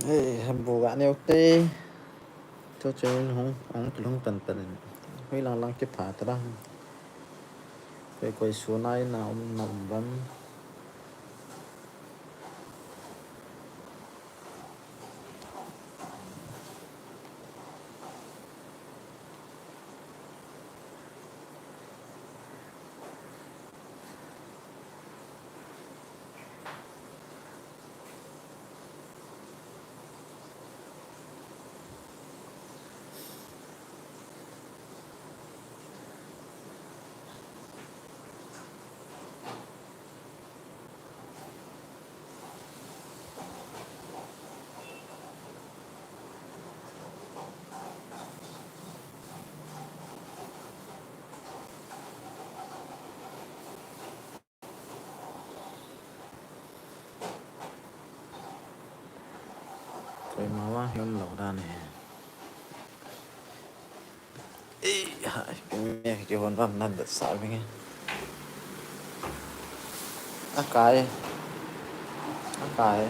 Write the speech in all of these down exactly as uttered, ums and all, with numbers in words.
Hei, bu ga neo te. Thu chen hung, hung kilhung tan tan in. Hoi lang lang kipha ta lang. Koi koi sunai na um na um ram. Koima vang hi um lou dan ahi. Ei, hai, kei me kihon vam nan da sa vinge. Akai. Akai.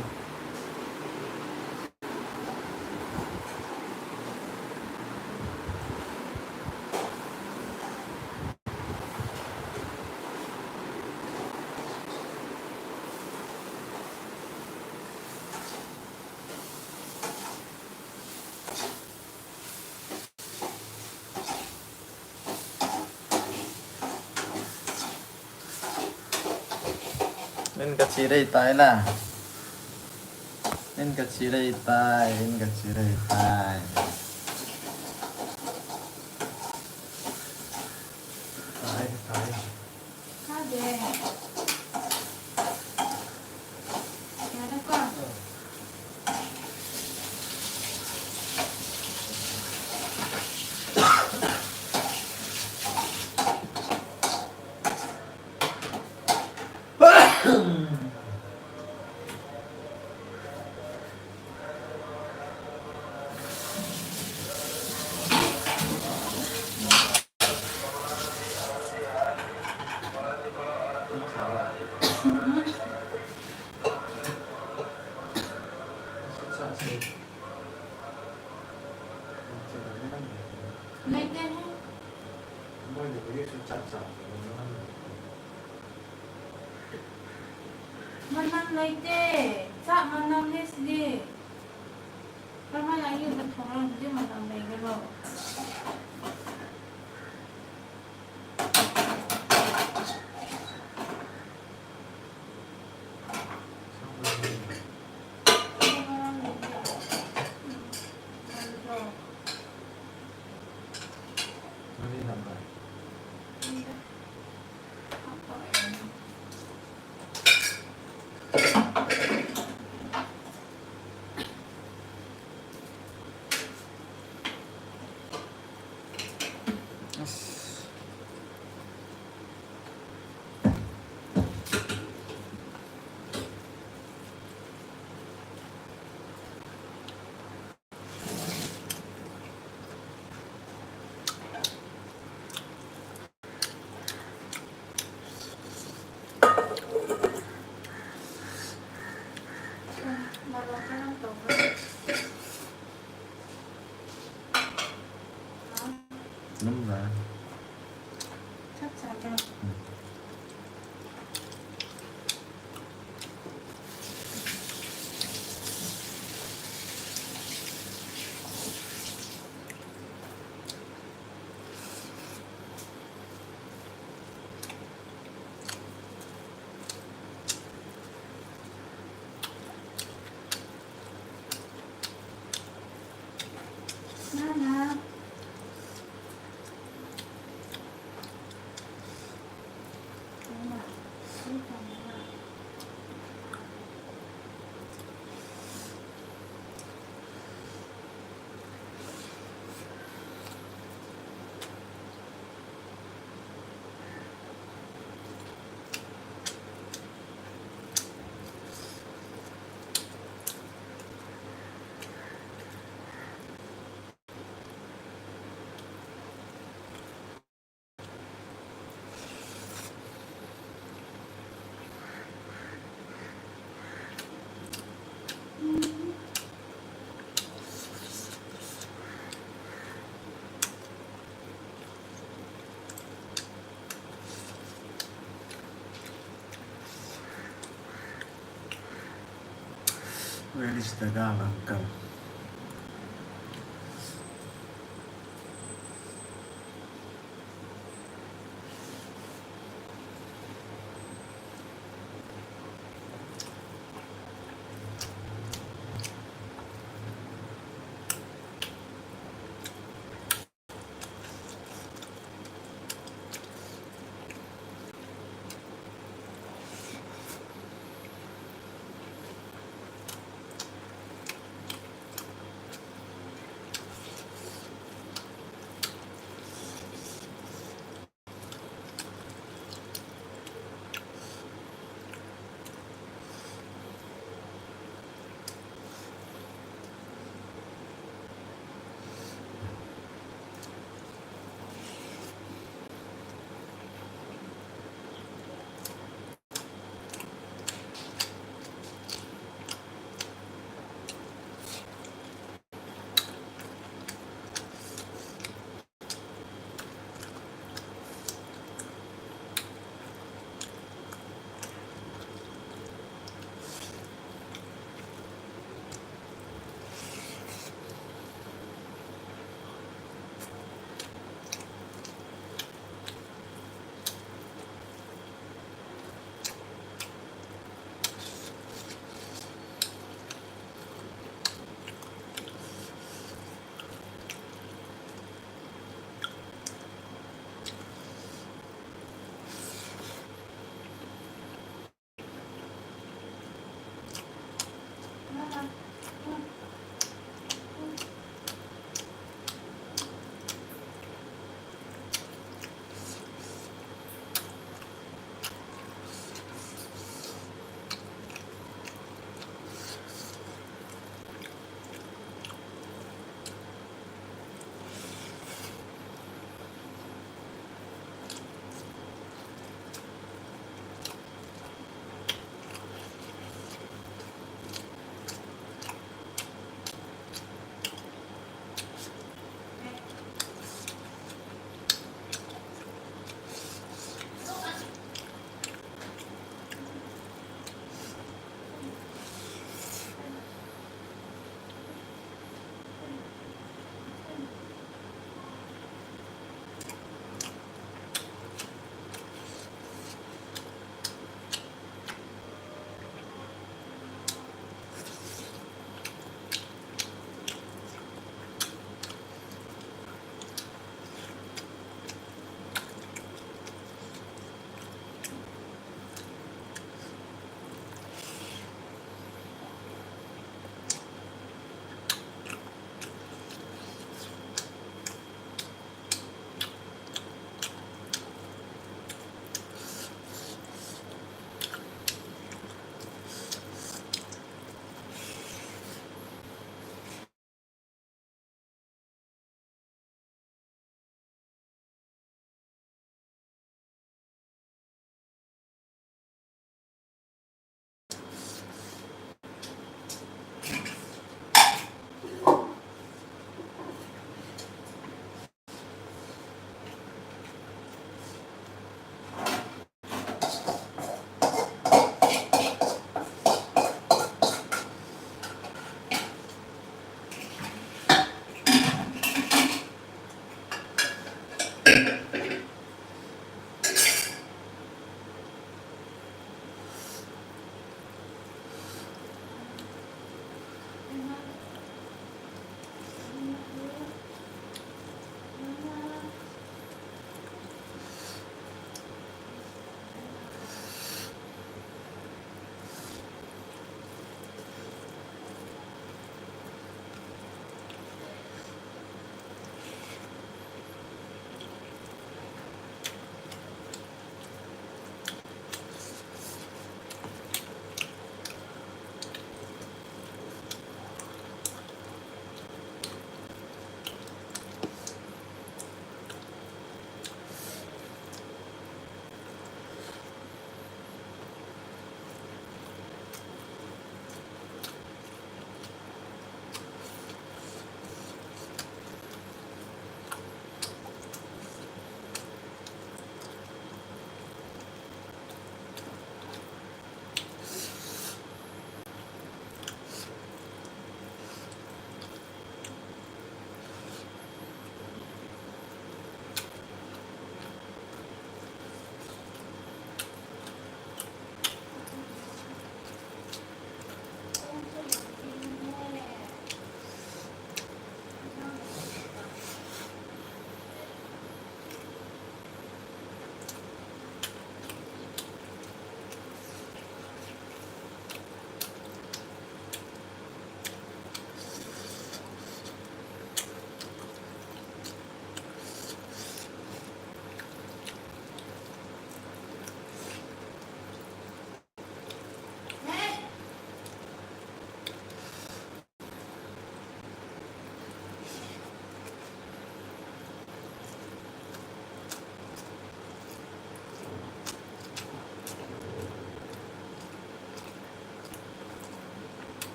Nin ka chi rei tai la. Nin ka chi rei tai, nin ka chi rei tai. Tai, tai. Manam leite, chak manam le sile. Kama la yu ka thong lang je manam lei ka lo. Num na. Chắc chắn rồi. Where is the girl, uncle?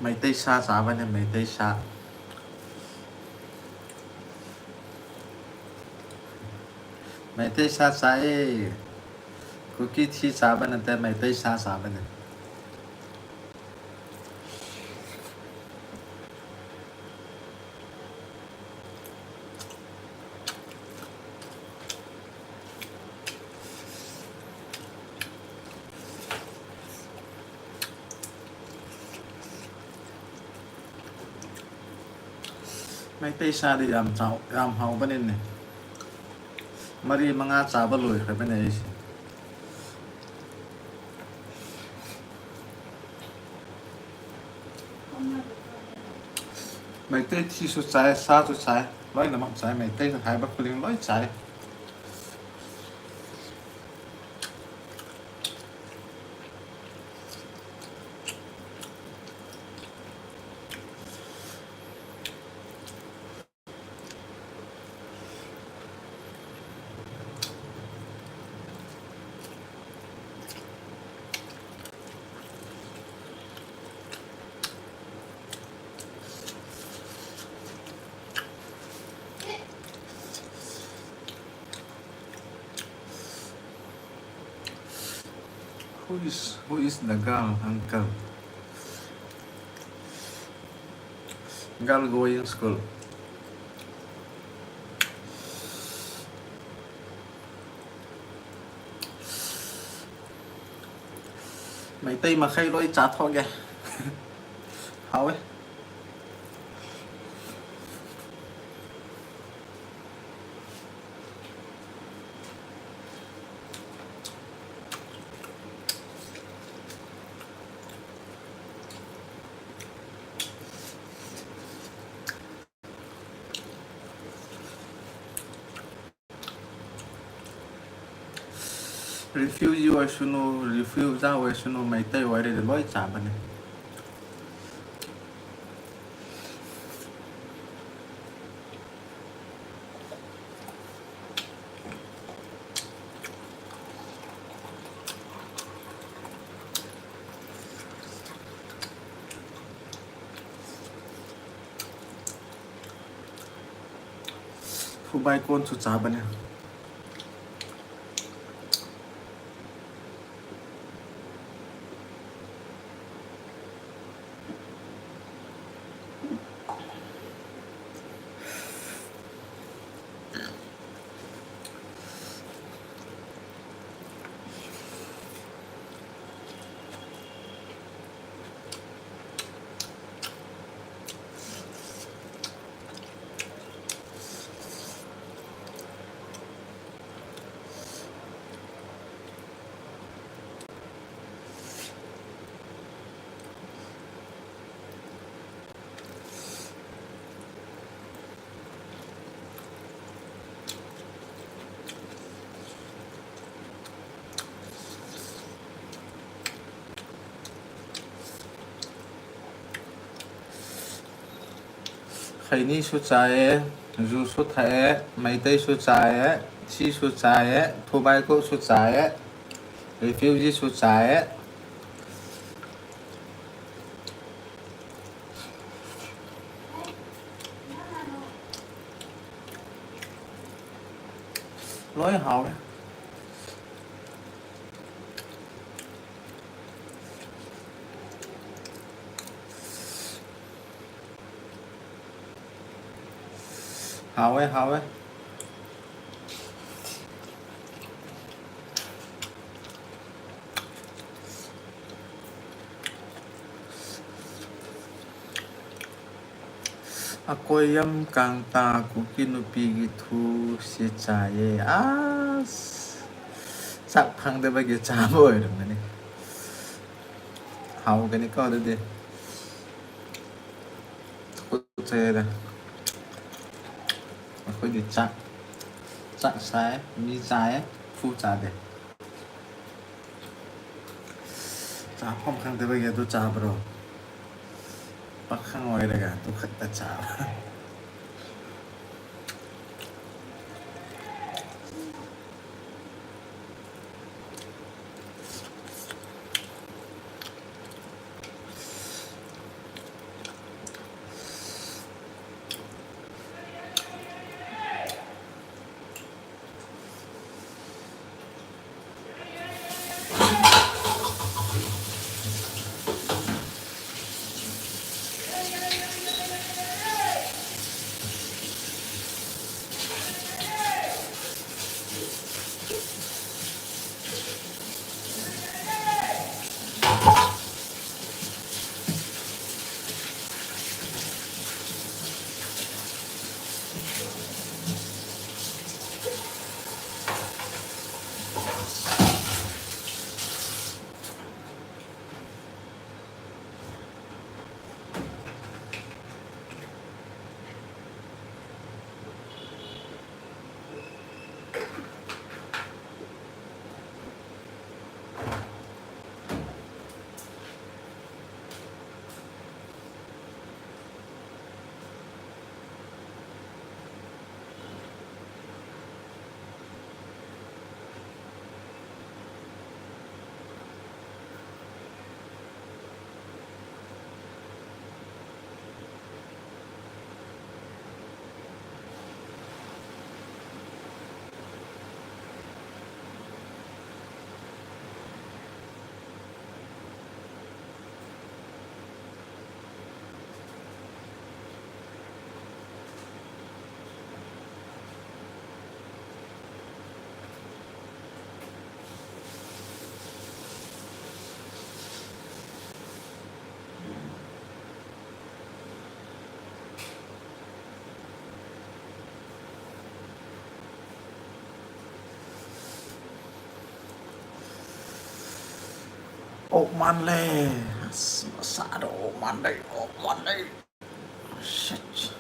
Meitei sa cha bane, Meitei sa. Meitei sa cha e. Kuki thi cha bane te, Meitei sa cha bane. Meitei sa di yam chau, yam hao bane ne. Mari manga cha ba lui kha bane isi. Meitei thi su chai, sa su chai, loi na mak chai, Meitei sa khai ba kuling loi chai. Who is, who is the girl, uncle? Girl going school. Meitei ma khai loi cha tho ge. Hao e. Refugee oisunu, refugee oisunu, Meitei oi re loi cha bane. Phubai kon chu cha bane. Khaini su cha e, ju su tha e, Meitei su cha e, chi su cha e, phubai ko su cha e, refugee su cha e. Loi hao e. Hao e, hao e. Akoi yam kang ta Kuki nupi ki thu se cha e. As. Chak phang de ba ki cha boi dum ni. Hao ka ni ko de de. Thu che de. Akoi di cha. Cha sa e, mi cha e, phu cha de. Cha phom khang te ba ge tu cha bro. Pak khang oi le ga tu khat ta cha. Oh, man le. Sa do, oh, man le. Oh, man le. Shit.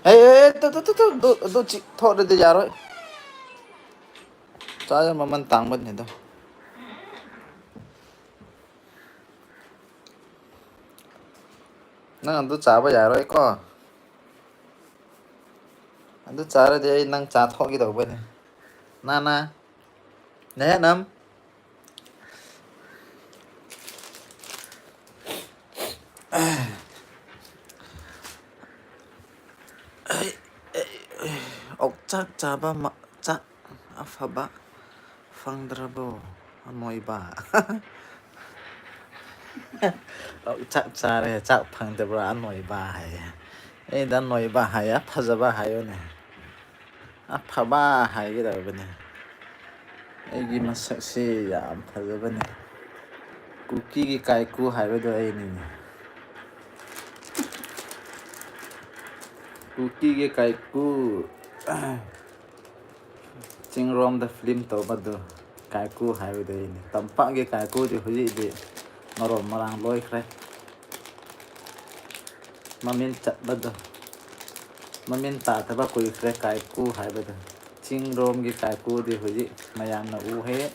Hey, hey, tu, tu, tu, tu, du, du, chi, tho de, de, ya ro. Cha ya ma man tang ban ne do. Nang du cha ba ya ro ko. An du cha ra de nang cha tho ki do ba ne. Na na. Ne nam. Ai, ai, ai. Ok cha cha ba ma cha. Aphaba, phangdra bo, anoi ba. Chak cha re, chak phangdra bo, anoi ba hai. Ei, da noi ba hai, aphaja ba hai o ne. Aphaba hai ki da ba ne. Ei, ki masak si ya, aphaja ba ne. Kuki ki kaiku hai ba do ei ni ne. Kuki ki kaiku. Chingromda film to ba do. Kaiku hai ba do ni. Tampa ki kaiku di huji di. Marom marang loi kre. Mamin chat ba do. Mamin ta ta ba kui kre kaiku hai ba do. Chingrom ki kaiku di huji. Mayam na u he.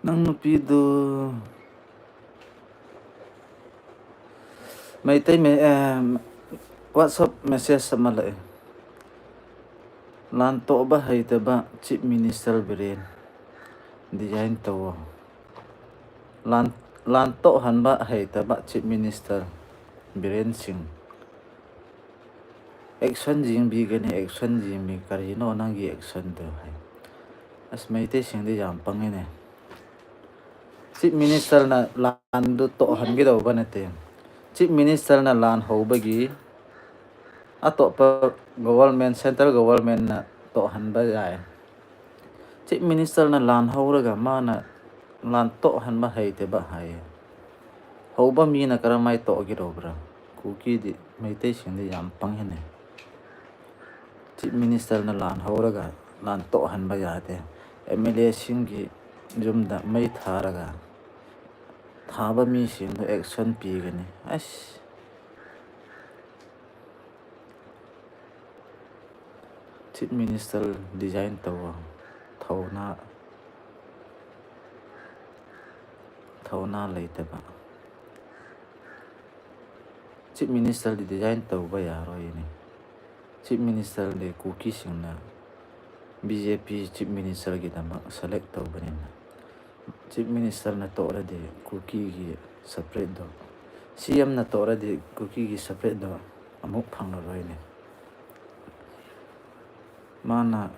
Nang nupi du. Meitei me, em, WhatsApp message sama le. Lan to ba hai ta ba Chief Minister Biren. Design to. Lan, lan to han ba hai ta ba Chief Minister Biren Singh. Action jing bi gani, action jing bi kari no nang gi action to hai. As Meitei Singh di jam pang ne. Chief Minister na lan du to han gi do ba ne te. Chief Minister na lan ho ba gi. A to pa government, central government na to han ba jai. Chief Minister na lan ho ra ga ma na lan to han ba hai te ba hai. Ho ba mi na kara mai to gi do bra. Kuki di Meitei Singh di jam pang he ne. Chief Minister na lan ho ra ga lan to han ba ya te. M L A Singh ki jum da mai tha ra ga. Tha ba mi Singh do action pi ga ni. Ais. Chief Minister design to a. Tho na. Tho na lei te ba. Chief Minister di design to ba ya ro ini. Chief Minister di Kuki Singh na B J P Chief Minister ki da ma select to ba ni na. Chief Minister na to ra di Kuki ki separate do. C M na to ra di Kuki ki separate do. Amuk phang lo roi ni. Mana.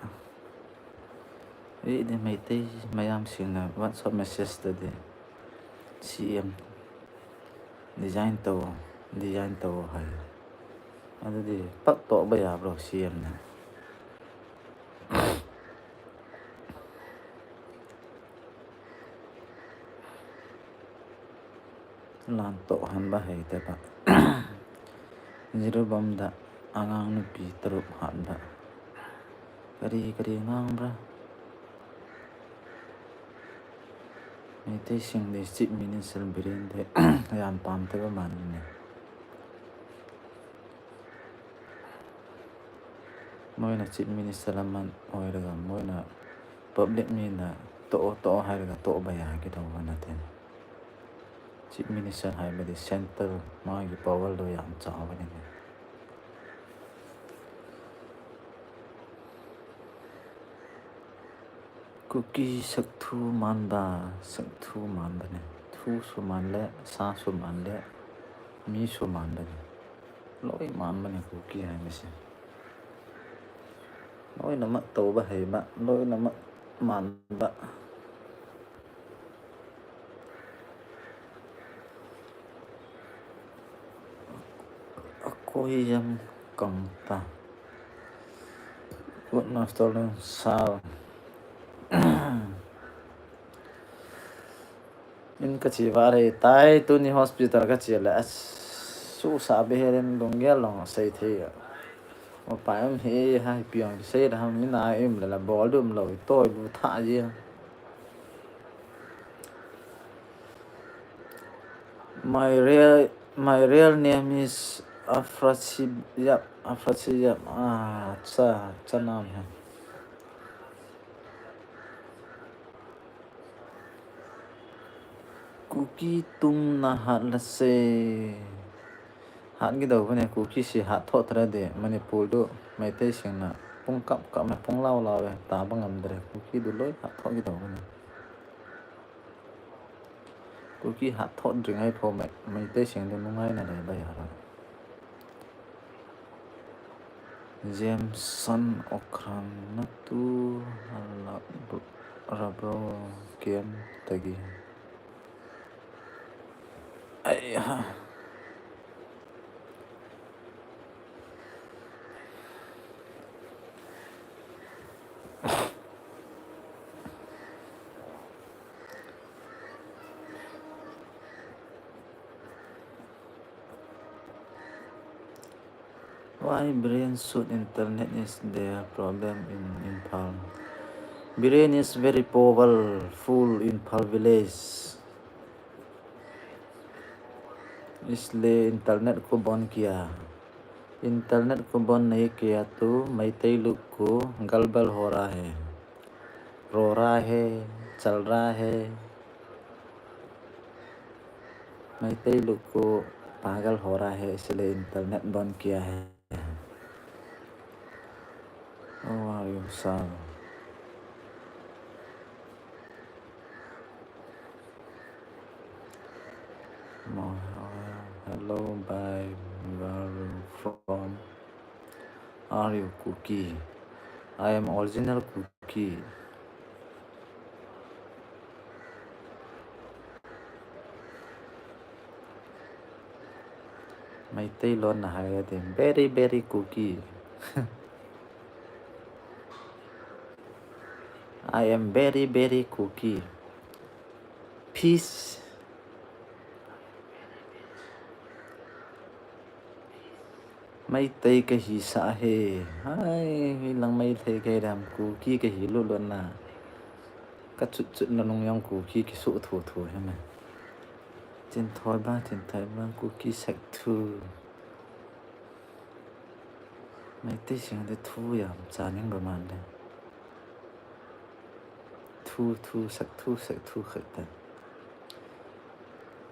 Ei di Meitei mayam Singh na WhatsApp message ta di. C M. Design to, design to hai. Adu di pak to ba ya bro C M na. Lan to han ba hai te ba. Zero bom da angang nupi taruk han ba. Kari kari ngang bra. Meitei Singh di Chief Minister Biren di yan pam te ba man ni. Moina Chief Minister la man oi ra ga moina public mi na to to hai ra ga to ba ya ki to ba na te. Chief Minister hai ba di central ma ki power lo ya cha ba ni. Kuki sak thu man ba, sak thu man ba ne. Thu su man le, sa su man le, mi su man ba ne. Loi man mani Kuki hai misi. Loi nama toba hai ba, loi nama man ba. Akoi jam kang ta. Good afternoon, sir. In kachi vare tai tuni hospital kachi le as su sa be heren lunggel long sei thei. O pa em he ha piang sei da ham ni na em le la bol dum lo toi bu tha ji. My real, my real name is Afrasib, yep, Afrasib, yep. Ah, cha, cha naam hai. Kuki tum na hat la se. Hat gi dau ne, Kuki si hat tho tra de, Manipur du, Meitei sing na, pung kap kap me, pung lau lau e, ta bang am dre, Kuki du loi hat tho gi dau ne. Kuki hat tho dring ai pho me, Meitei sing du nungai na le bai ha. Jameson Okran na tu hala rabro kem tagi. Ai ha. Why Biren shoot internet is their problem in Imphal? Biren is very powerful Imphal village. Isle internet ko bon kiya. Internet ko bon nahi kiya to Meitei lok ko galbal ho raha hai. Ro raha hai, chal raha hai. Meitei lok ko pagal ho raha hai, isle internet bon kiya hai. Oh, are you Sam? Mo-, hello, bye. Where are you from? Are you Kuki? I am original Kuki. Meitei lon na hai ati, very, very Kuki. I am very, very Kuki. Peace. Meitei kahi sa he. Hai, hi lang Meitei kahi dam Kuki kahi lut lut na. Ka chut chut na nung jong Kuki kisu thu thu he me. Chin thoi ba, chin thoi ba, Kuki sek thu. Meitei sing de thu jam cha ning ba man de. Thu, thu, sek thu, sek thu, khat te.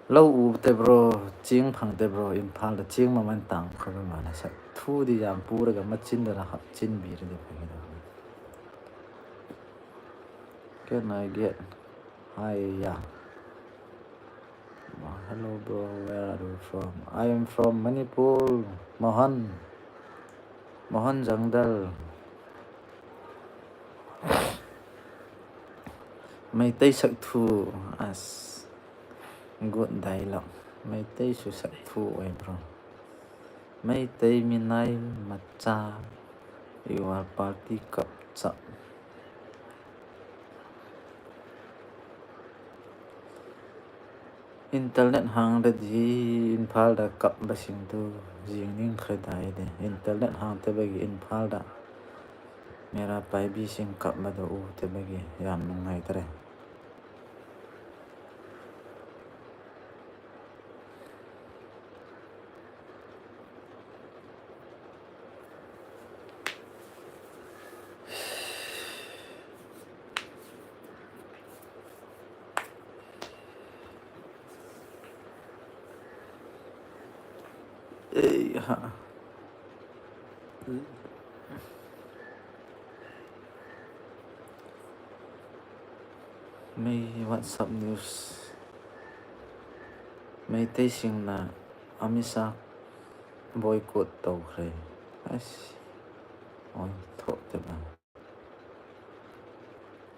Lo u te bro, ching phang te bro, Imphal da ching ma man tang kho ba man sek thu di jam pu ra ga ma chin da la hap chin bi re de pha gi da. Can I get higher? Hello, bro. Where are you from? I am from Manipur. Mohan. Mohan Jangdal. Meitei sek thu as good dialogue. Meitei su sek thu oi, bro. Meitei minai macha, you are party kap chap. Internet hang da di Imphal da kap ba sing tu jing ning khai dai de. Internet hang te ba gi Imphal da. Mera pai bi sing kap ba do u te ba gi jam nung ngai tare. Ei ha. Mei WhatsApp news. Meitei sing na amisa boycott tou kre. As. Oi, tho te ba.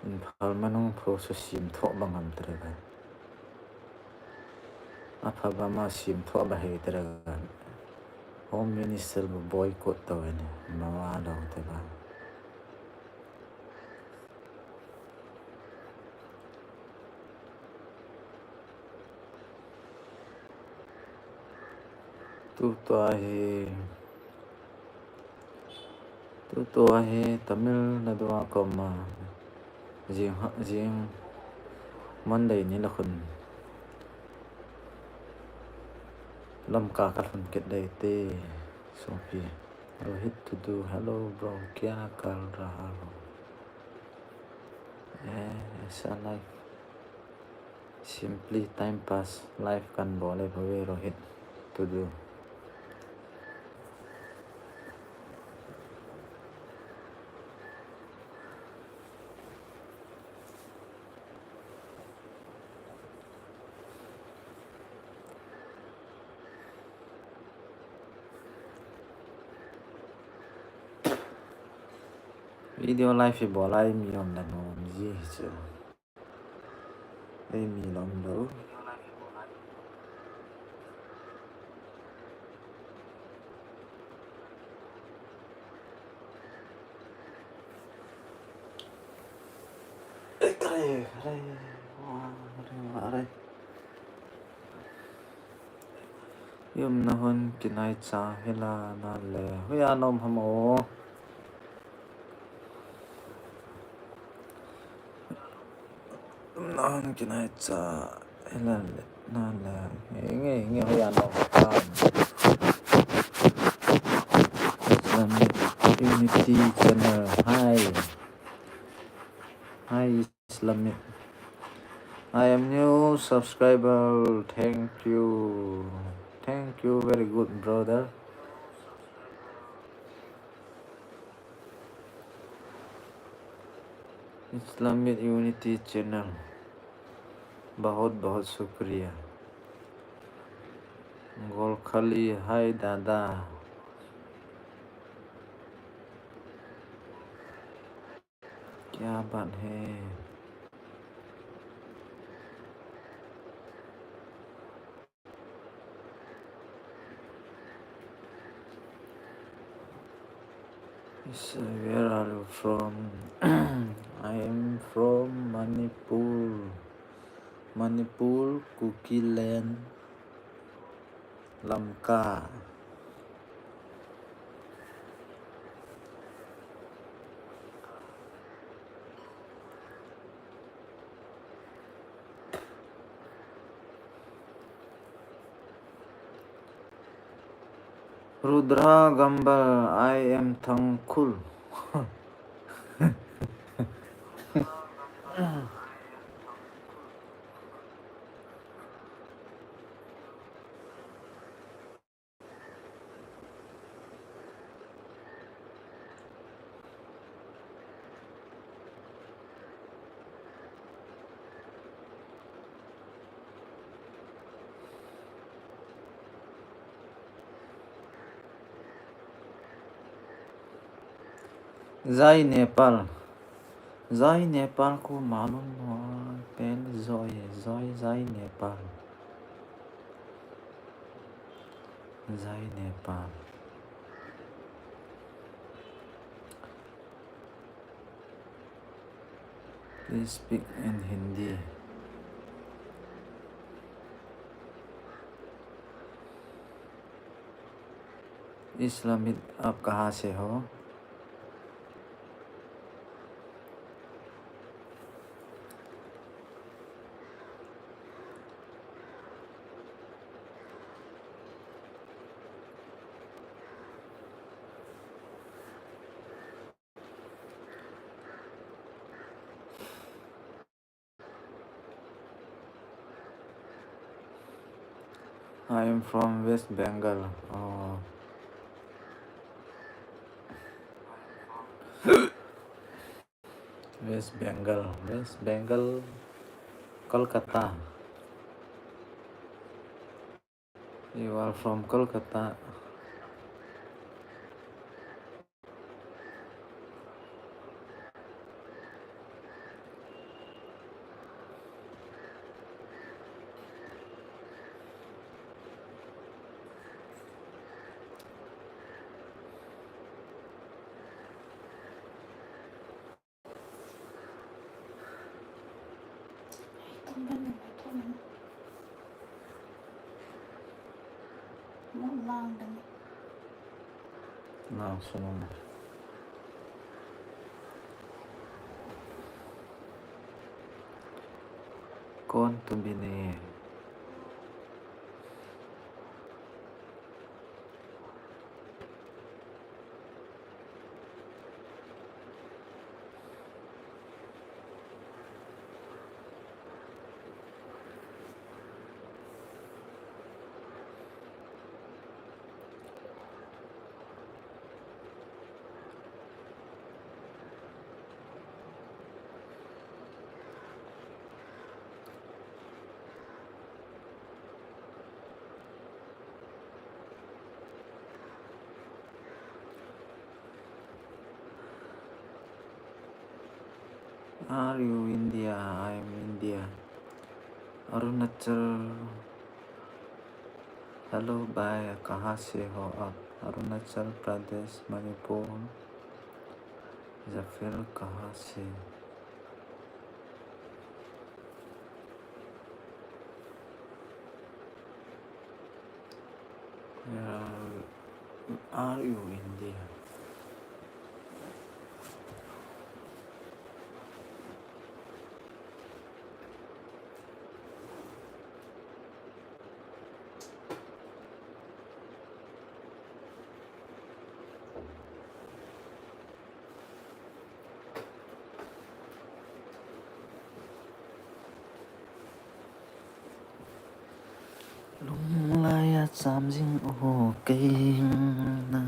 Imphal manung pho su sim tho ba ngam te ba. Apha ba ma sim tho ba hei te ba. Home Minister bu boycott tou ne. Ma wa lo te ba. Tutua hi, tutua hi Tamil Nadu a koma jing, jing Monday ni la khun Lamka ka lhun kit dei te, Sopi. Rohit Tudu, hello bro, kya kar raha ho? Eh, aisa life. Simply time pass, life kan bol e bhave Rohit Tudu. Video live hi bol a eimi um le nom ji hi chu. Eimi la um lou. Are, are, are, are. Yum na hon kinai cha hila na le. Hoiya nom ham o. Yum na hon kinai cha hila le na le. Nge, nge, hoiya nom ham. Islamic Unity Channel. Hi. Hi. Islamic. I am new subscriber. Thank you. Thank you. Very good, brother. Islamic Unity Channel. बहुत बहुत शुक्रिया. Golkhali, hi dada. क्या बात है? Yes, where are you from? I am from Manipur. Manipur, Kuki land. Lamka. Rudra Gambal, I am Tangkhul. Jai Nepal. Jai Nepal ko malum ho, pehle jai, jai, jai Nepal. Jai Nepal. Please speak in Hindi. Islamit, aap kahan se ho? I am from West Bengal. Oh. West Bengal, West Bengal, Kolkata. You are from Kolkata. Lang sunung. कौन तुम भी नहीं है। Are you India? I am India. Arunachal. Hello भाई, कहाँ से हो आप? अरुणाचल प्रदेश, मणिपुर या फिर कहाँ से? Where are you, India? Lunglai a cham jing o kei na,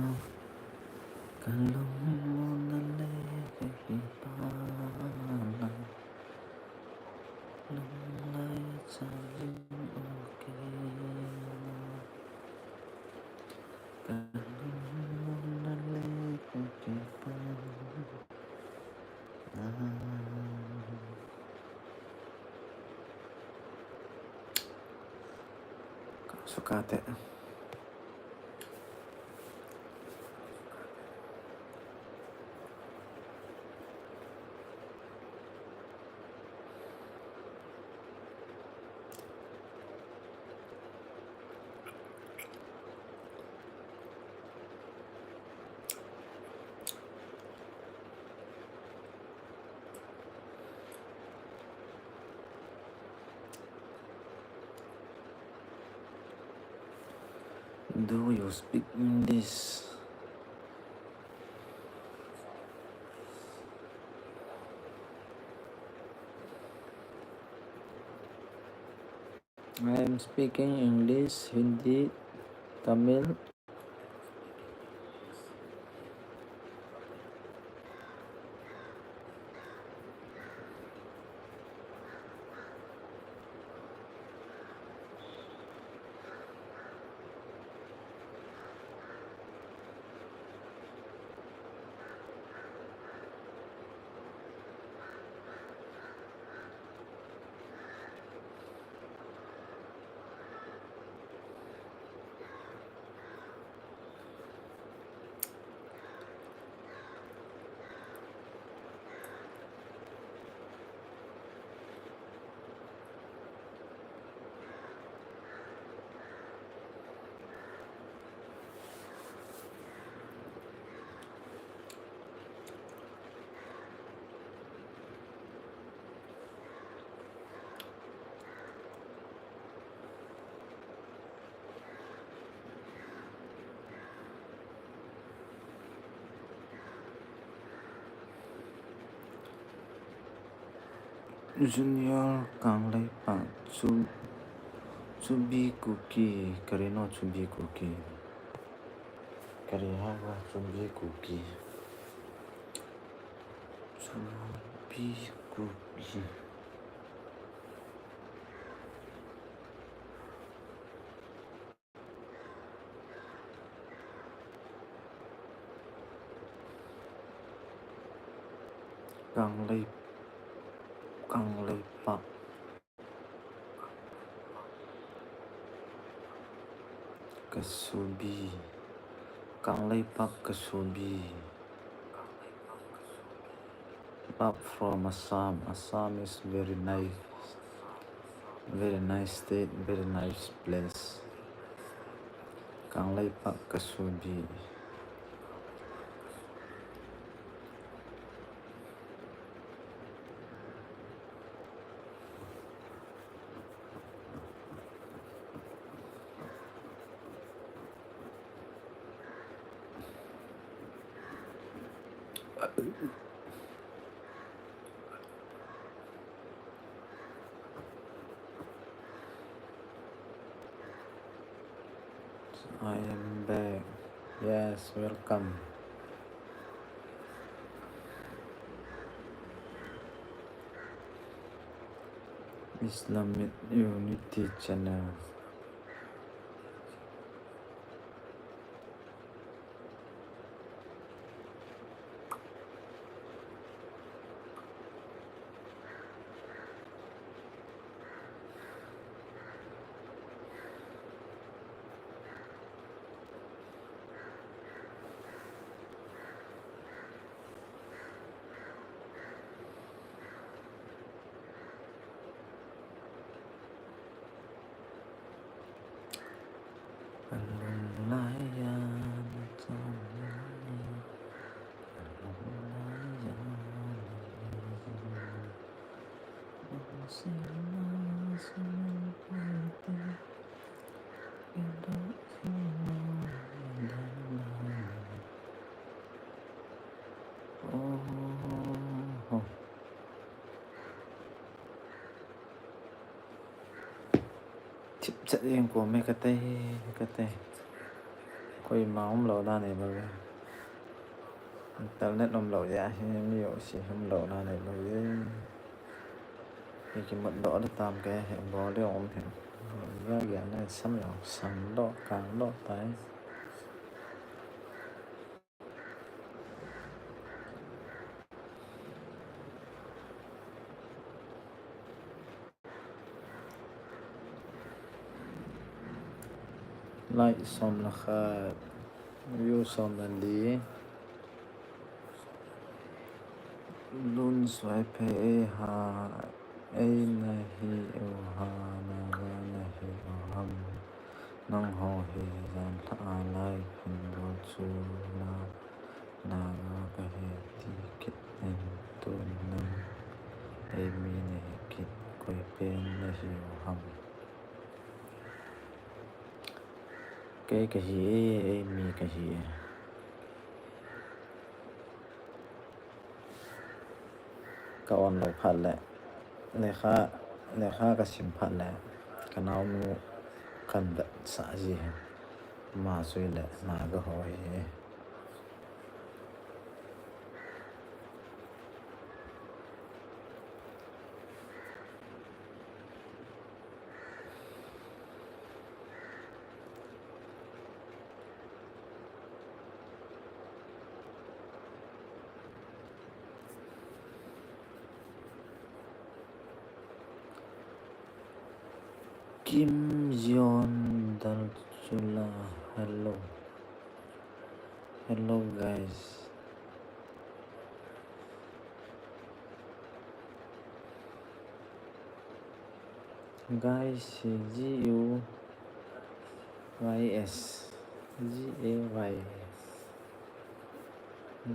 ka lungmonna le ka kipana. Lunglai a cham jing o kei na, ka lungmonna le ka kipana. Ka sukate. Do you speak English? I am speaking English, Hindi, Tamil. Junior Kangleipak, Chu, Chubi Kuki, kari no Chubi Kuki. Kari hava Chubi Kuki. Chubi Kuki. Kanglei, Kangleipak. Kasubi. Kangleipak Kasubi. Pak from Assam. Assam is very nice. Very nice state, very nice place. Kangleipak Kasubi. I am back. Yes, welcome. Islamic Unity Channel. Thipchet jeng ko me kate, kate. Koima umlou dan nei bou ve. Internet umlou jeh a hi mi jouse umlou dan nei bou ve. Hi kimat doh le tam ke he bol le um he. Ya ya na sam jong sam doh kang doh tai. Like som le khat, view som le li. Lun suai phei ei ha, ei nahi u ham, Naga nahi u ham. Nangho hi janlhah a lai hin bol chu na, Naga kahi ti kit in, tun nang ei mi nahi kit, koi pen nahi u ham. Kei kahi e, ei mi kahi e. Ka on lou phat le, lekha, lekha ka sim phat le, ka naonu kan vetsah ji e. Ama chu le Naga ho hi. Kim Jong Dal Chula, hello. Hello, guys. Guys, G U Y S. G A Y S.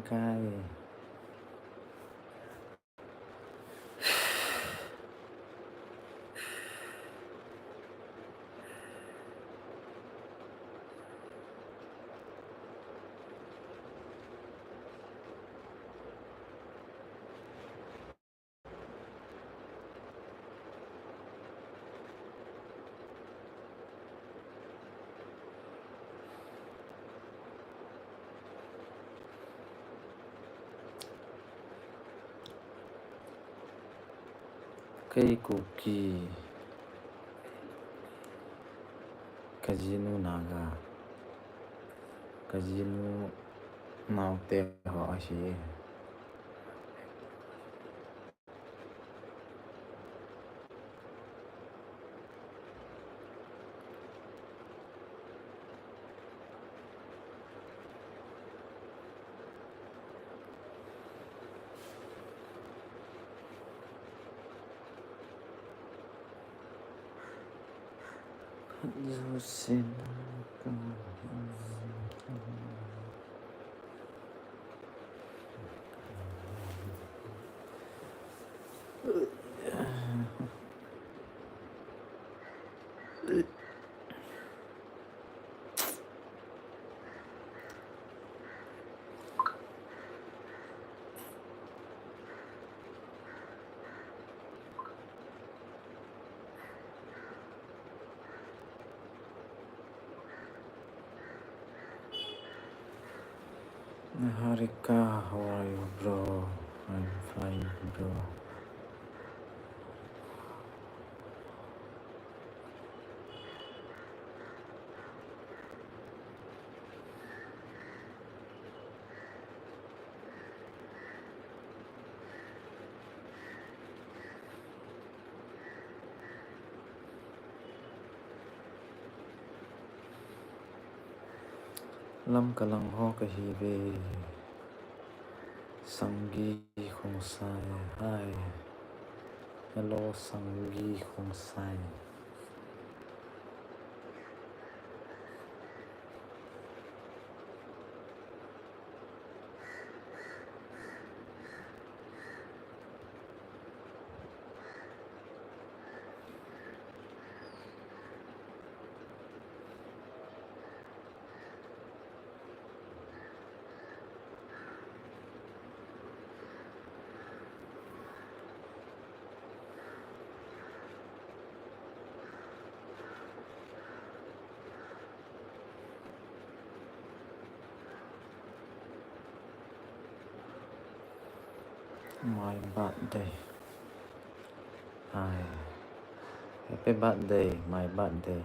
Guys. Kei Kuki, kajinu Naga, kajinu naote ho ahi. Zusin. Harika, how are you, bro? I'm fine, bro. Lamka lang ho kahiuve. Sangi Khongsai. Hi. Hello, Sangi Khongsai. My birthday. Hi. Happy birthday, my birthday.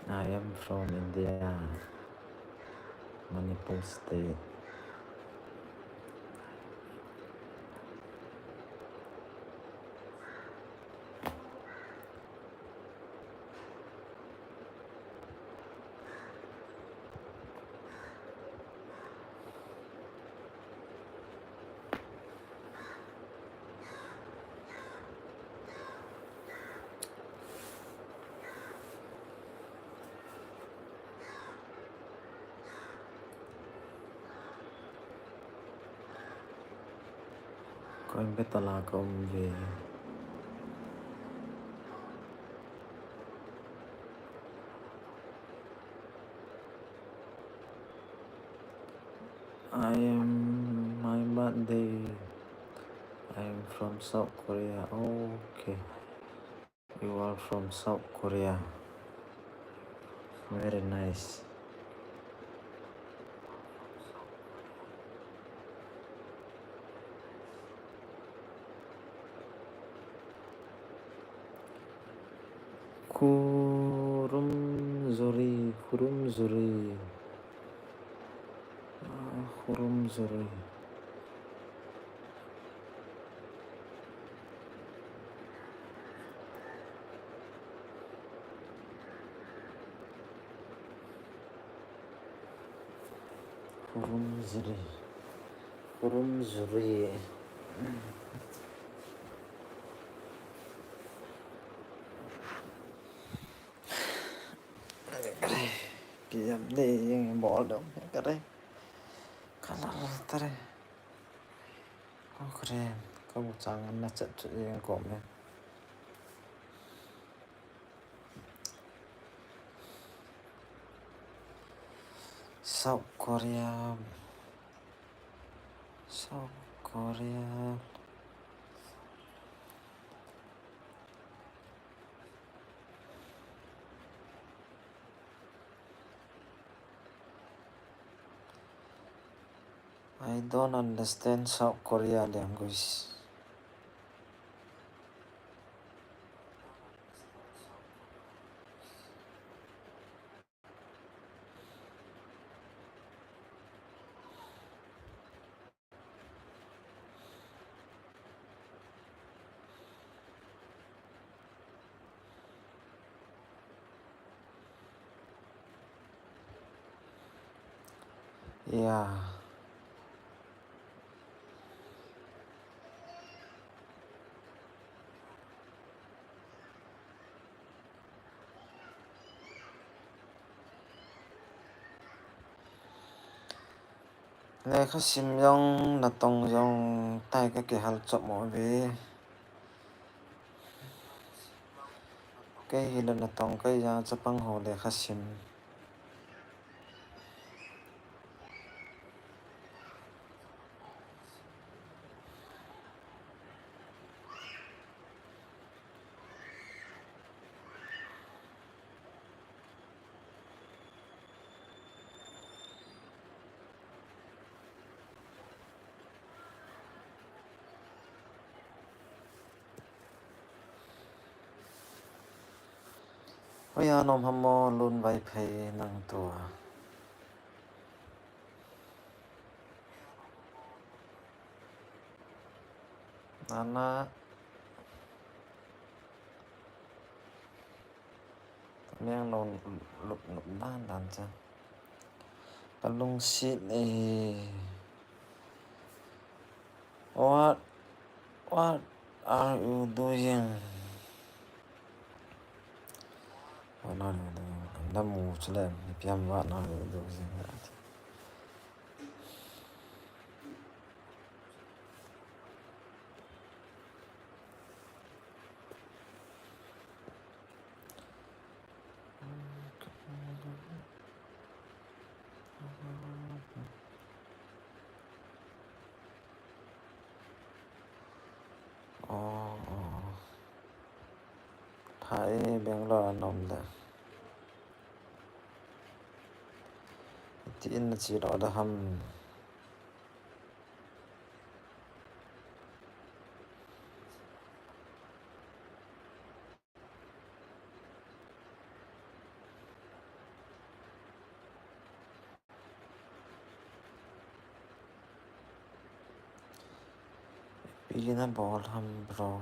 I am from India, Manipur state. Coimbatore la ka um uve. I am, my birthday. I am from South Korea. Okay. You are from South Korea. Very nice. Khurumjuri, Khurumjuri. Ah, Khurumjuri. Khurumjuri. Khurumjuri. Kiyam de, jeng bol dong kare. Kalar tare. Kare, kabu chang na chat chat jeng kom ne. South Korea. South Korea. I don't understand South Korea language. Yeah. Lekha sim jong natong jong tai, kakihal chop mo ve. Kei hile natong kei jong chapang ho lekha sim. Hoiya nom ham mo Lunvaiphei nang tua. Nana. Meng lo lup lup dan dan cha. Kalungset e. What, what are you doing? What are you doing? Namu chule, ipi ham what are you doing? Oh, oh. Thai Bangalore a nom le. Ti in na chi lo da ham. Ipi na bol ham bro.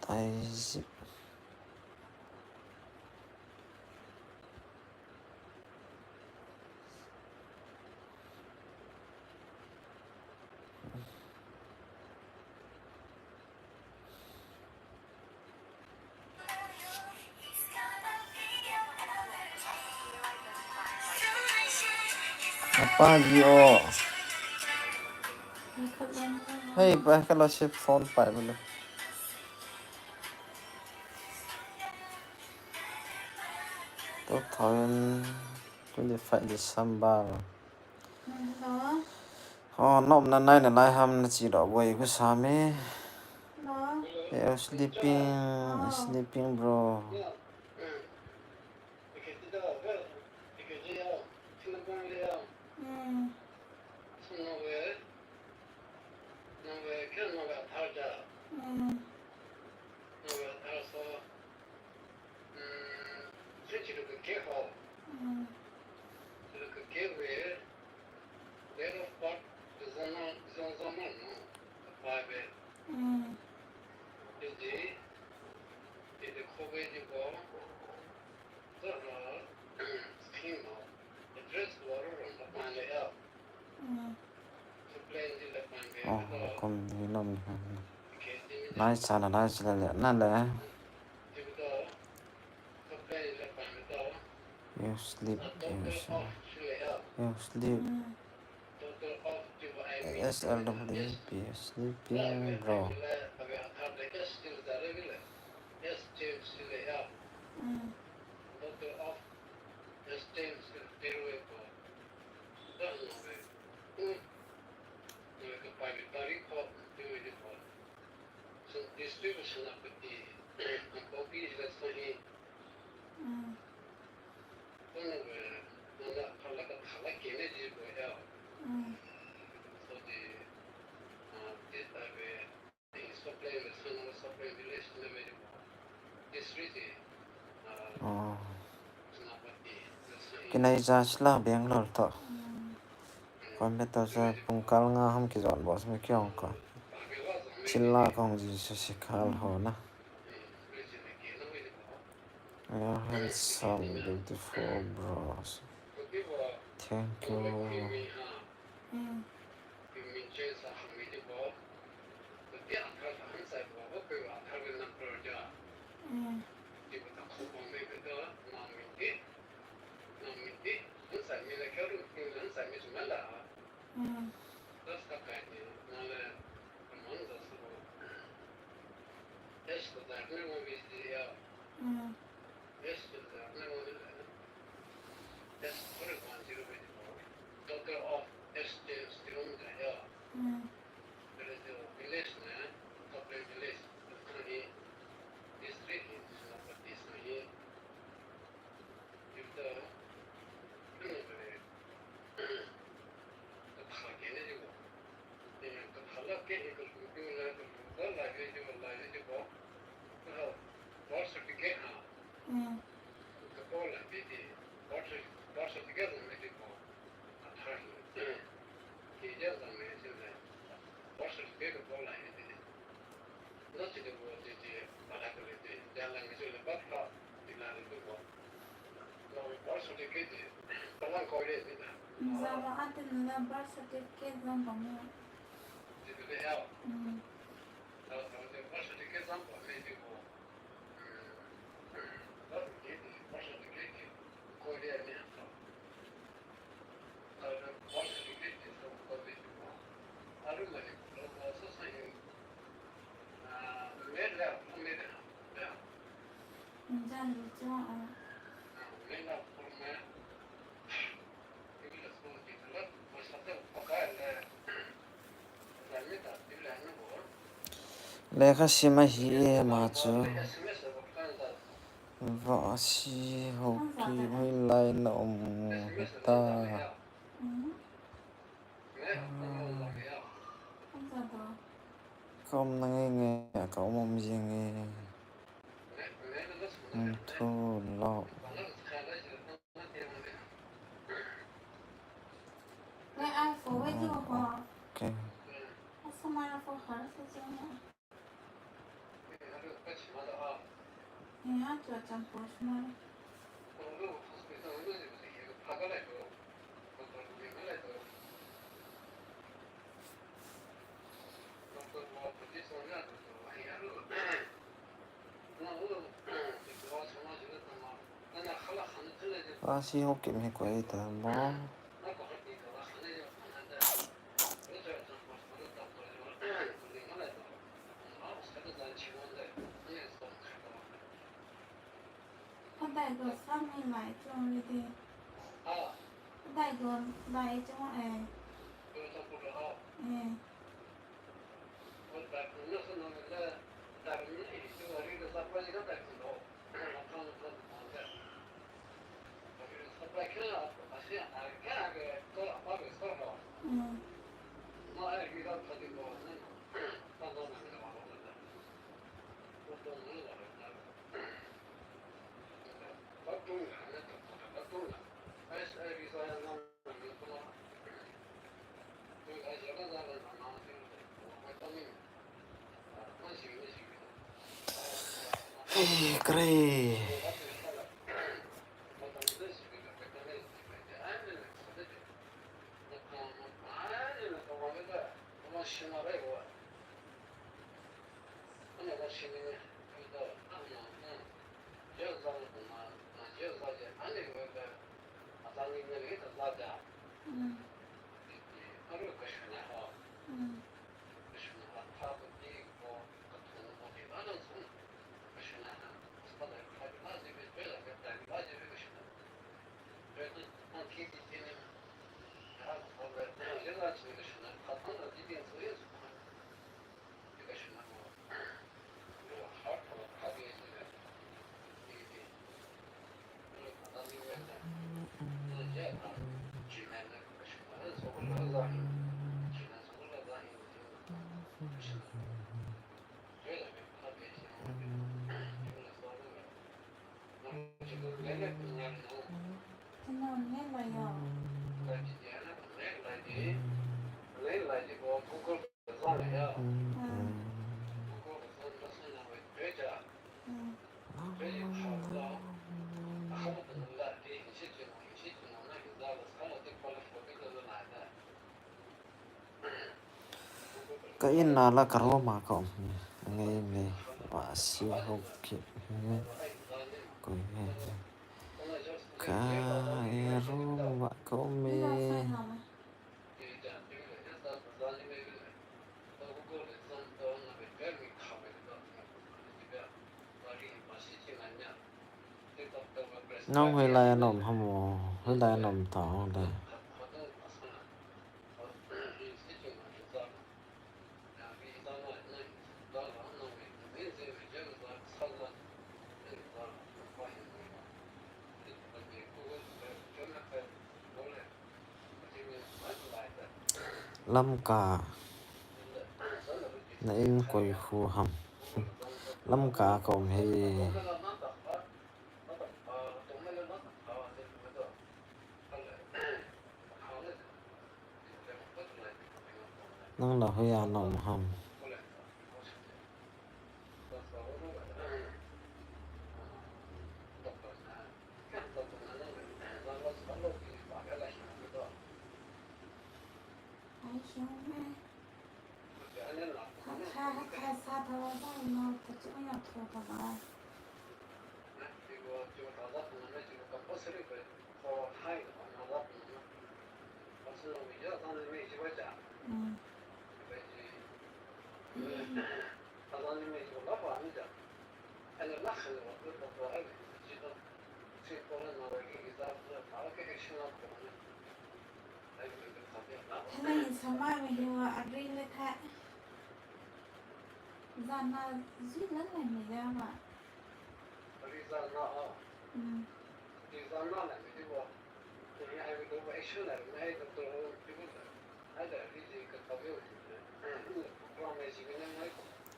Tai zip. Apa ji o. Hei, pa, kalau si phone pa bole. Two thousand twenty-five December. Hello. Oh, nom na nai na lai ham na chi lo boi ku sa me. Hello. Hey, I'm sleeping, sleeping, bro. Mm. Mm. Mm. Mm. Mm. Oh, kum ni nom ni. Nai sa na, nai sa le, na le. You sleep, you sleep. You sleep. Mm. S L W P, sleeping, bro. Mm. Mm. Mm. Oh. Kinai ja chila Bangalore to. Mm. Coimbatore ja pungkal nga ham kijon bos me kiong ko. Chila kong ji su sikal ho na. You're handsome, beautiful, bros. Thank you. Mm. Mm. Hmm. Java atin la birth certificate jong bang. Hmm. Lekha sim ahi e ama chu. Vasi hoki hoilai na um ta. Ka um na nge nge, ka um um jing e. Um thu lo. Okay. Vasi hoki mi koi ta mo. Adai do sami lai chung le de. Adai do lai chung e. E. Mm. Hey, kare. Mm. Mm. Ka in na la ka room a ka um. Ngai me, Vasi hoki. Koi he. Ka room a ka um e. Nang hoilai a na um ham o, hoilai a na um ta o le. Lamka. Na in koi khu ham. Lamka ka um hi. Nang la hoiya na um ham?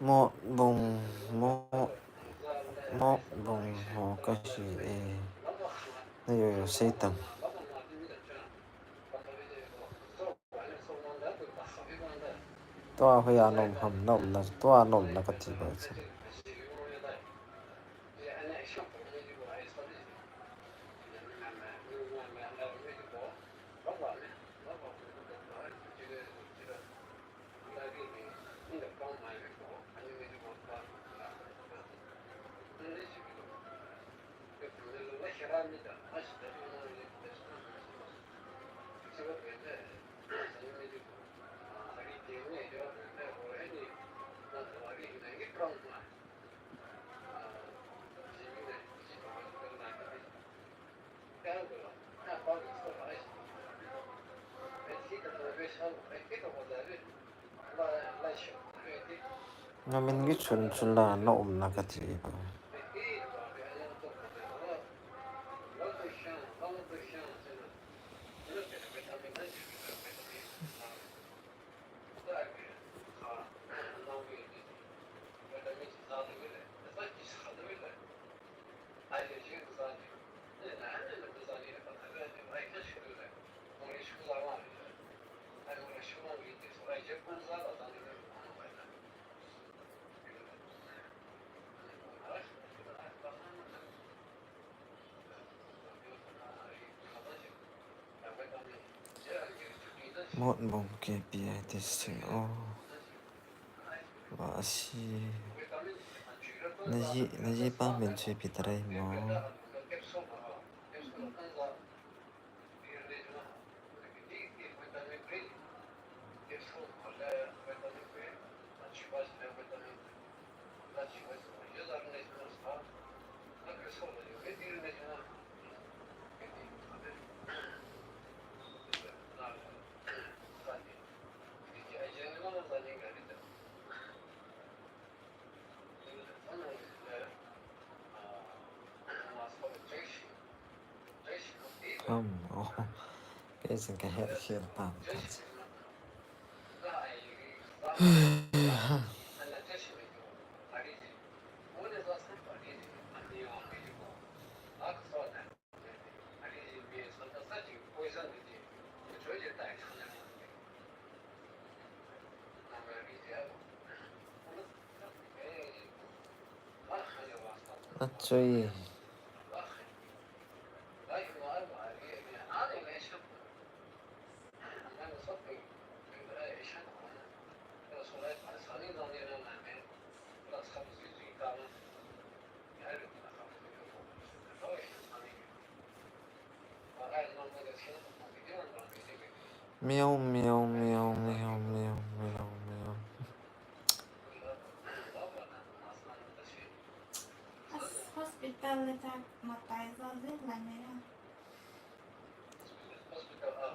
Mo bung, mo, mo bung ho ka hi e. Na yo yo sei tam. Tua hoiya na um ham, na umna, tua na umna ka ti ba chu. Na min kichun chun la na umna ka ti ba. Motbung K P I district, oh. Vasi. Naji, naji pa min sui pi tarai mo. Come, oh, kei sin ka het khel tam ta. Achui. Miau, miau, miau, miau, miau, miau, miau. As hospital le tak matai zo zin la ne ya.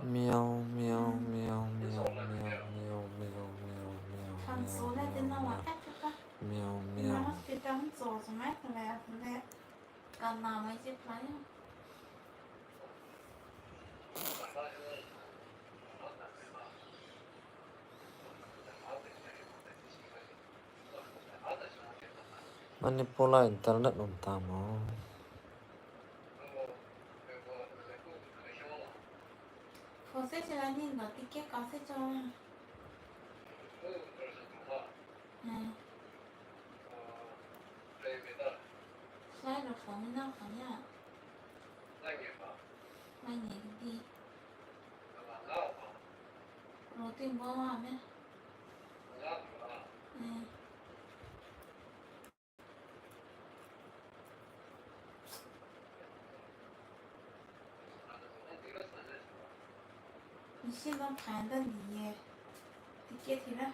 Miau, miau, miau, miau, miau, miau, miau, miau, miau, Kan miau, so le miau, din na wa miau. Ka ka. Miau, Ina miau. Hospital so so mai ka le ya le. Kan na mai si pa ya. Manipur la internet um tam o. Kose chela ni no ticket kose chela. Eh. Sai lo phone na phone ya. Mai ni di. Lo tin bo wa me. Eh. Ni si ma phan da ni ye. Ticket hi la.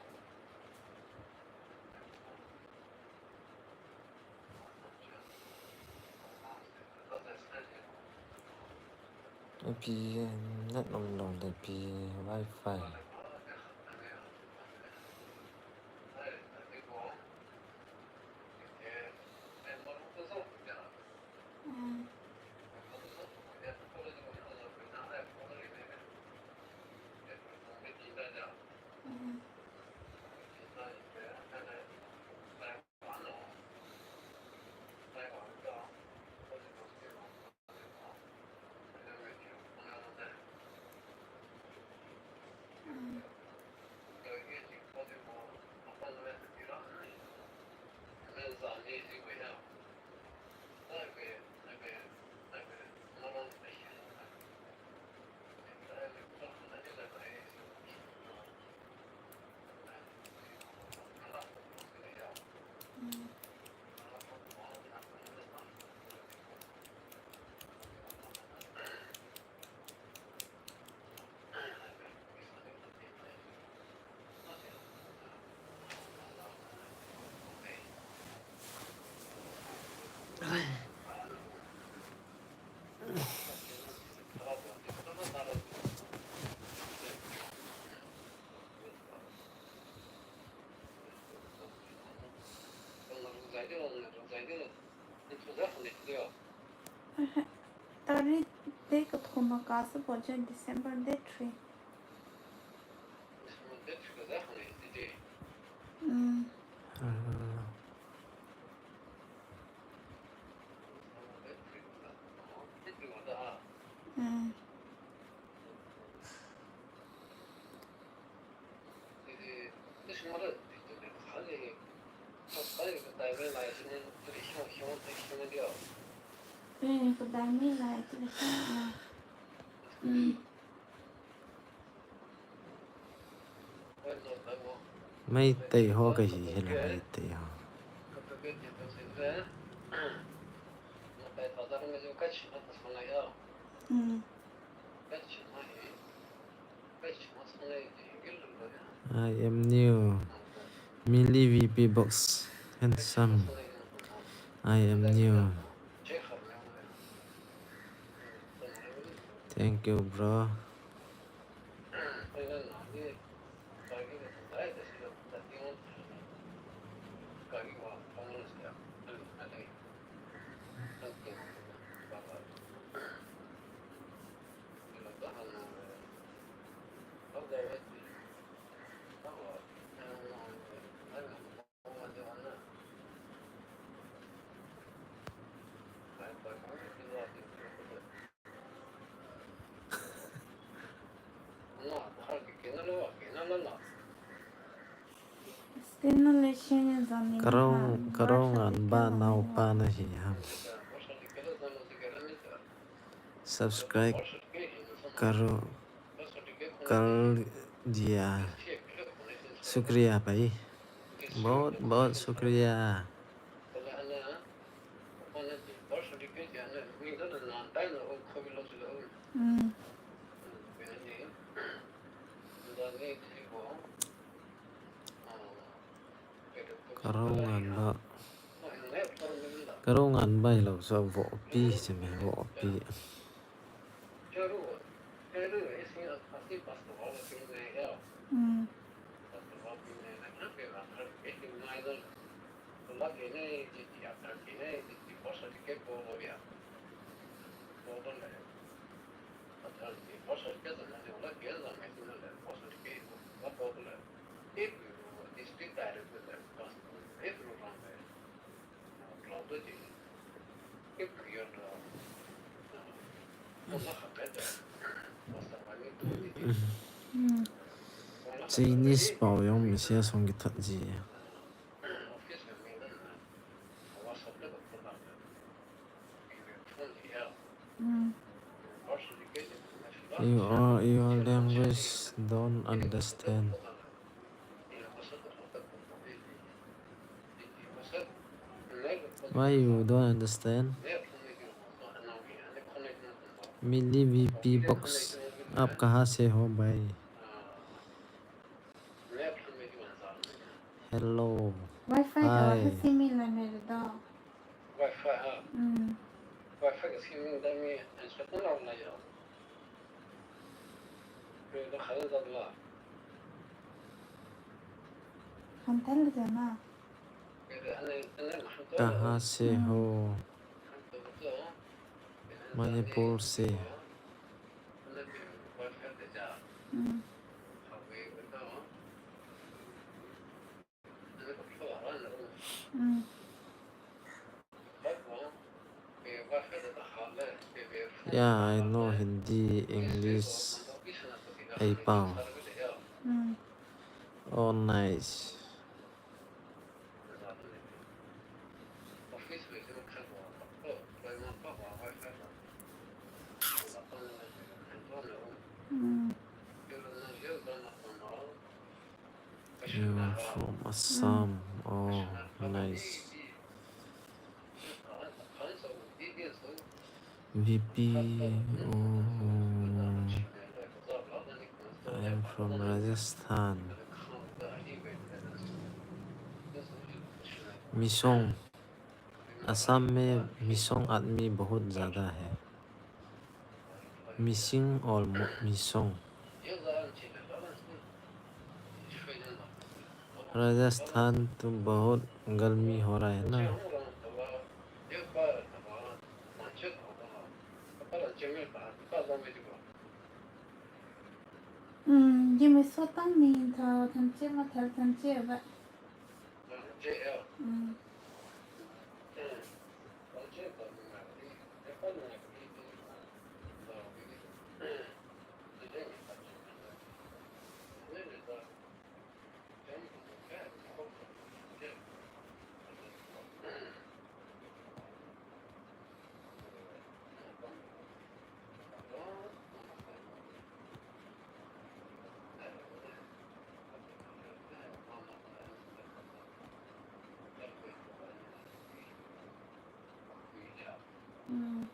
Pi, net um lou le pi, wifi. Mm. Mm. Tarik date kathum a kasa bol chu December date three. Mm. Mm. Eh, ka dai mi lai tu le sa na. Mm. Meitei ho kahi hile, Meitei ho. Mm. I am new. Mili V P box. Handsome. I am new. Thank you, bro. Karong, karong an ba nao pa na hi ham. Subscribe karo dia. Shukriya bhai. Bahut, bahut shukriya. Mm. Karong an ba. Karong an ba hilou chu vohpi chu me vohpi. Mm. Chinese pao jong message hung kithat ji. Mm. You are, your language don't understand. Why you don't understand? Mili V P box, आप कहाँ से हो भाई? Hello. Wi-Fi hi. Hi. Hasi mi la mere da. Wi-Fi ha. Mm. Wi-Fi ka sim da mi an sa ta na na ya. Pe da khala da la. Han tal da na. Pe da han, han, han tal. कहाँ से हो? Mm. Manipur से। Mm. Mm. Yeah, I know Hindi, English, ei pao. Mm. Oh, nice. Mm. You are from Assam. Mm. Oh, nice. V P, oh, I am from Rajasthan. Misong। Assam में मिसोंग आदमी बहुत ज्यादा है। मिसिंग और मो-, मिसोंग। राजस्थान तो बहुत गर्मी हो रहा है ना। Hmm, gimi sotang ni tha thanche ma thal thanche ba. Hmm. Hmm.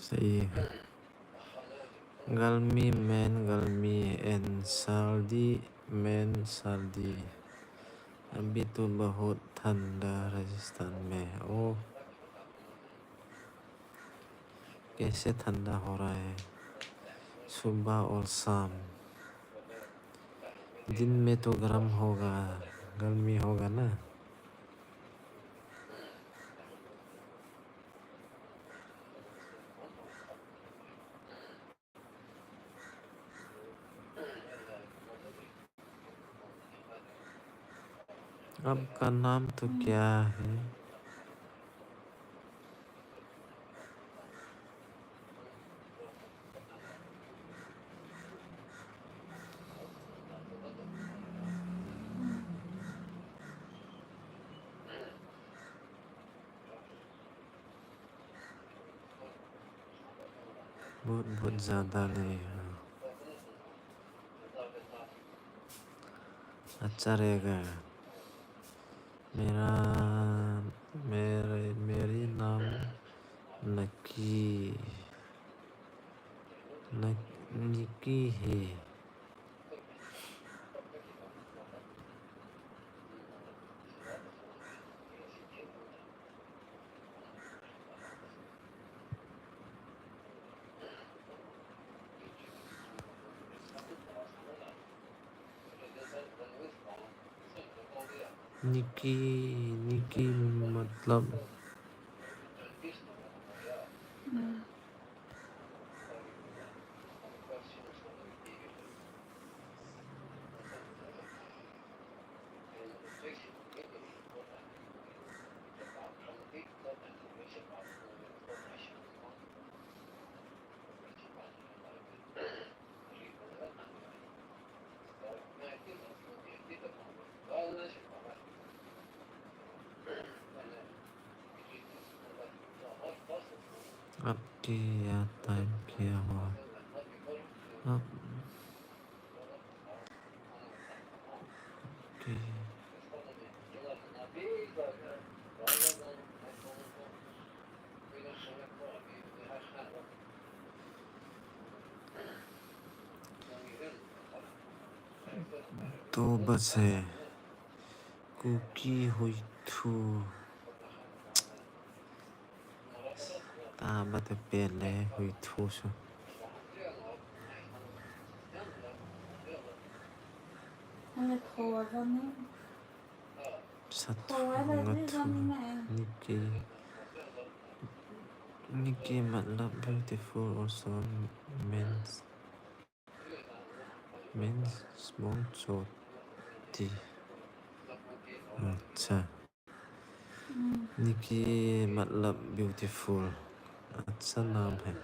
सही है। गर्मी में गर्मी and सर्दी में सर्दी। अभी तो बहुत ठंडा राजस्थान में। ओह। कैसे ठंडा हो रहा है सुबह और शाम? दिन में तो गर्म होगा, गर्मी होगा ना। आपका नाम तो क्या है? बहुत, बहुत ज्यादा नहीं है। अच्छा रहेगा। मेरा, मेरे, मेरी नाम नकी, न-, निकी है। निकी, निकी मतलब? हम्म। आपके या टाइम क्या हुआ? आप, ओके। दो बजे। कुकी हुई थू। Taba te pele hui thu su. Ane thoa jani. Sa thoa jani thu. Nikki. Nikki matlab beautiful also means, means small choti. Acha. निकी मतलब beautiful, अच्छा नाम है।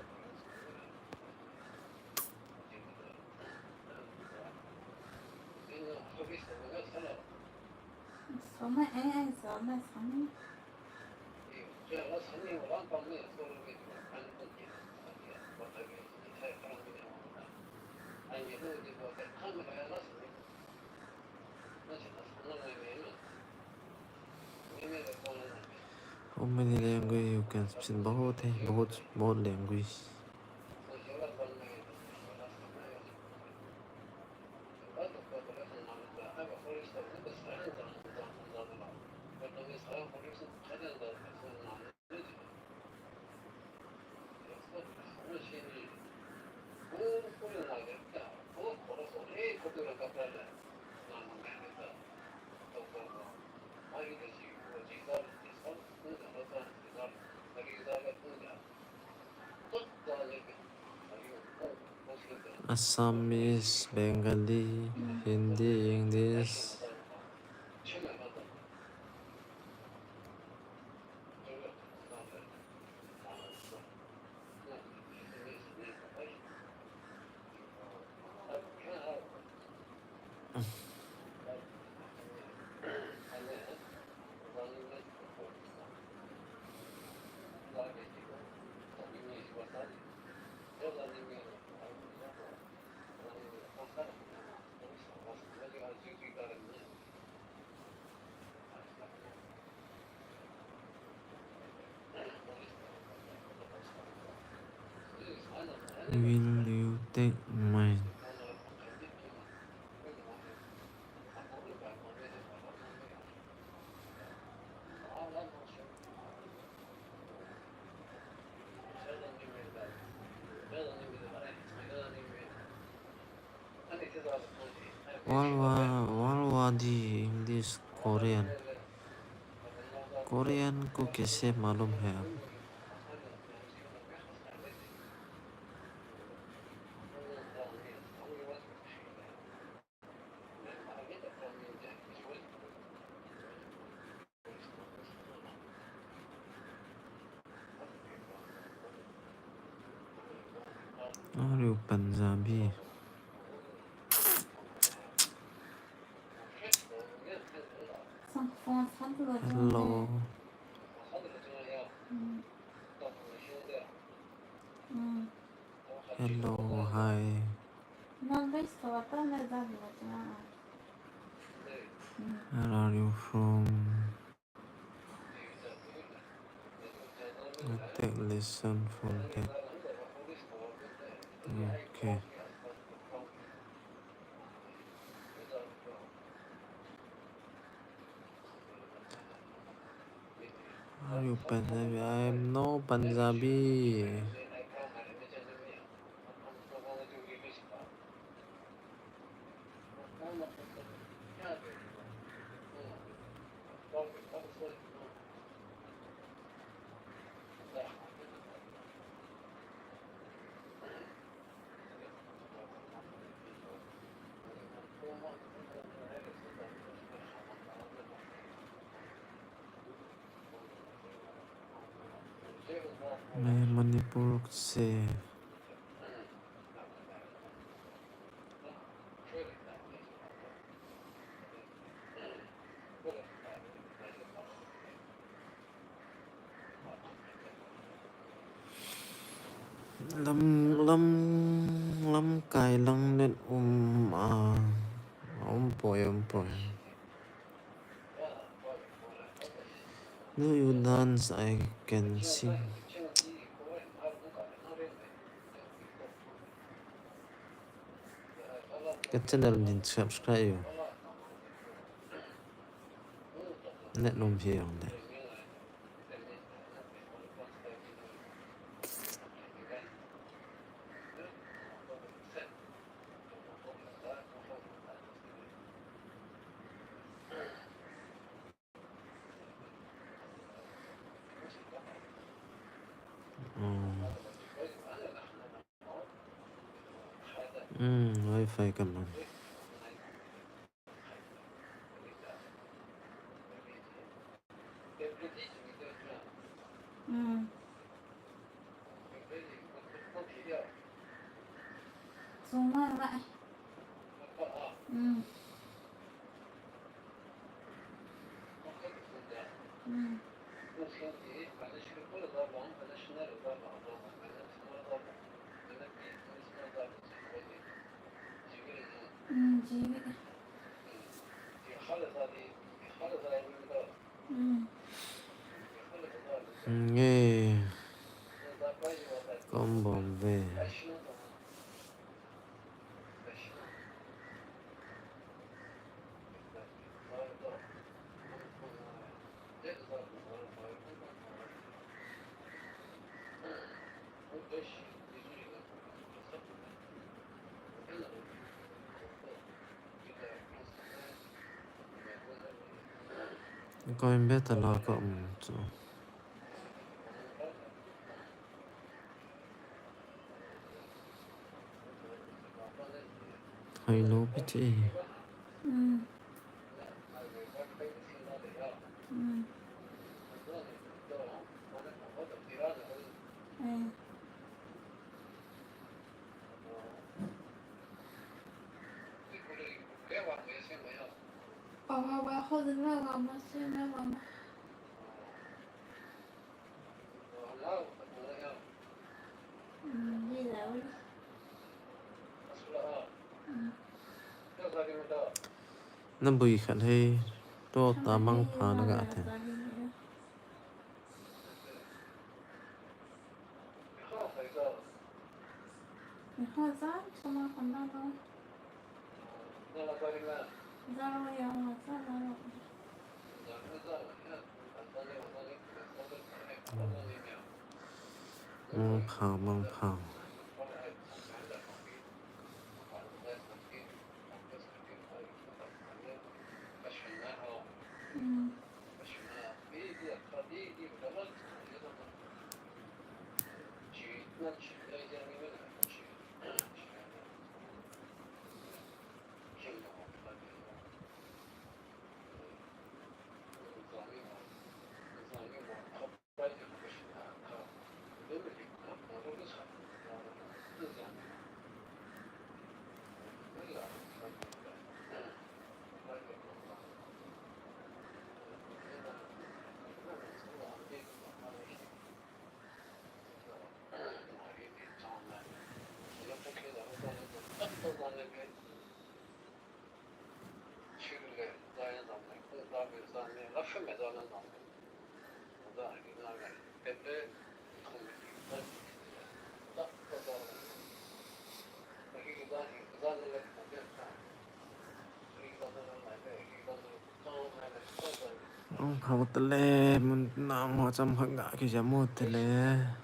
How many language you can speak? बहुत है, बहुत, बहुत language. Assamese, Bengali, Hindi, English. Will you take mine? Walwa, Walwadi, English, Korean. Korean को कैसे मालूम है आप? Are you Punjabi? Hello. Hello, hi. Where are you from? I take lesson from that. Okay. Are you Punjabi? I am no Punjabi. मैं मणिपुर से। Lam, lam, lamkai lang net um a, um poi, um poi. Do you dance? I can sing. Ka channel nin subscribe u. Net um hi ong de. Hmm. Hmm, wifi ka man. Hmm. Sung ma ma. Hmm. Hmm. Hmm, ji. Hmm. Nge. Kom bom ve. Ko in beta la ko, um, chu. Hai lo pi che. Mm. Mm. Mm. Na bui khat hei, to ta mang pha na ga the. Mang pha, mang pha. Ang pha tale, mun na mo cham kha ga ki jam mo tale.